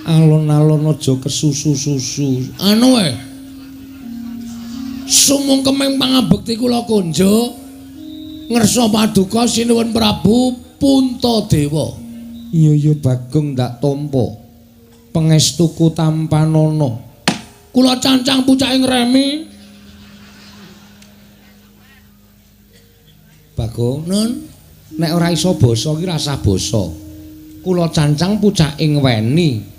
Alon-alon aja kesusu-susu. Anu wae. Sumungkeming pangabekti kula konjo ngersa paduka sinuwun Prabu Puntadewa. Iya iya Bagong ndak tampa. Pangestuku tampanana. Kula cancang pucake ngremi. Bagong, Nun, nek ora iso basa ki rasah basa. Kula cancang pucake ngweni.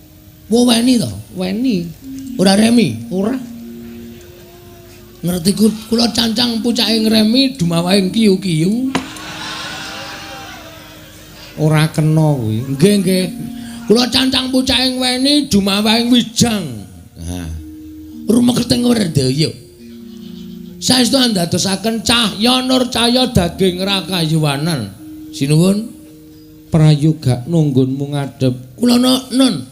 Wo weni to? Weni. Ora remi? Ora. Ngerti kula cancang pucake ngremi dumawahe kiyu-kiyu. Ora kena kuwi. Nggih, nggih. Kula cancang pucake ngweni dumawahe wijang. Ha. Rumeketing werdaya. Saestu andadosaken cahya nur cahya daging rakayuwanan. Sinuwun prayoga nunggunmu ngadhep. Kula nun.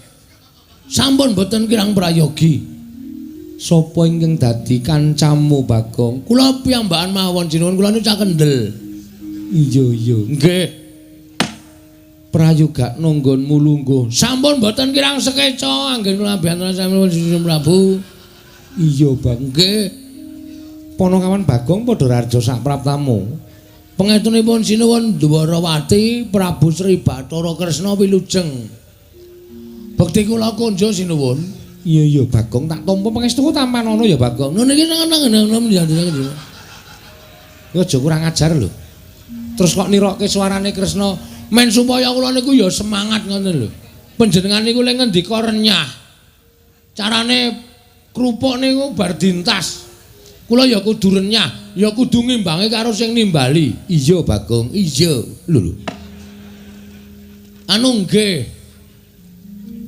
Sampun boten kirang prayogi. Sapa ingkang dadi kancamu Bagong? Kula piyambakan mawon sinuwun, kula niku cah kendel. Iya iya. Nggih. Prayoga nunggunmu lungguh. Sampun boten kirang sekeca anggen kula biantara sami Sinuwun Prabu. Iya, Bang. Nggih. Panakawan Bagong padha raja sak praptamu. Pangestunipun Sinuwun Dwarawati Prabu Sri Bathara Kresna wilujeng. Bekti kula konjo sinuwun. Iya iya Bagong tak tampa pangestuku tampanana ya Bagong. Nun iki nang. Aja kurang ajar lho. Terus kok nirokke suarane Kresna men supaya kula niku ya semangat ngoten lho. Panjenengan niku le ngendika renyah. Carane krupuk niku bar dintas. Kula ya kudu renyah, ya kudu ngimbangi karo sing nimbali. Iya Bagong, iya. Lho lho. Anu nggih.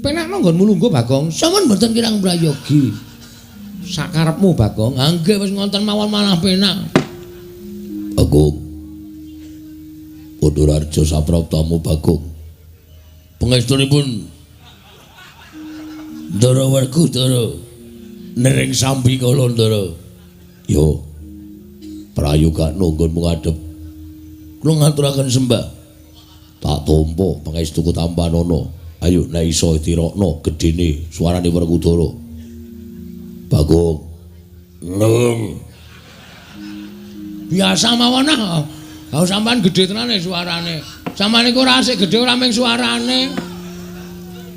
Penakno nggonmu lungguh Bagong. Sampun mboten kirang prayogi. Sakarepmu Bagong. Ha nggih wis ngonten mawon malah penak. Bagong. Padha sapraptamu Bagong. Pangestunipun Ndara Werkudara nering sambi kala Ndara. Yo. Prayoga nunggunmu ngadhep. Kula ngaturaken sembah. Tak tampa pangestuku tampanana. Ayo nek iso tirokno gedene suarane Werkudara. Bagong. Neng. Biasa mawon ah. Ha sampean gedhe tenane suarane. Sampeyan niku ora asik gedhe ora mung suarane.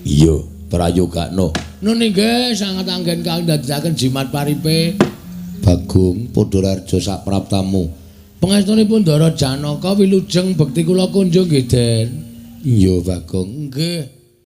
Iya, prayogakno. Nun nggih sanget anggen kang ndadekaken jimat paripe. Bagong Padha sak praptamu. Pangestunipun Ndara Janaka wilujeng bekti kula kunjung nggih, Den. Iya, Bagong. Nggih.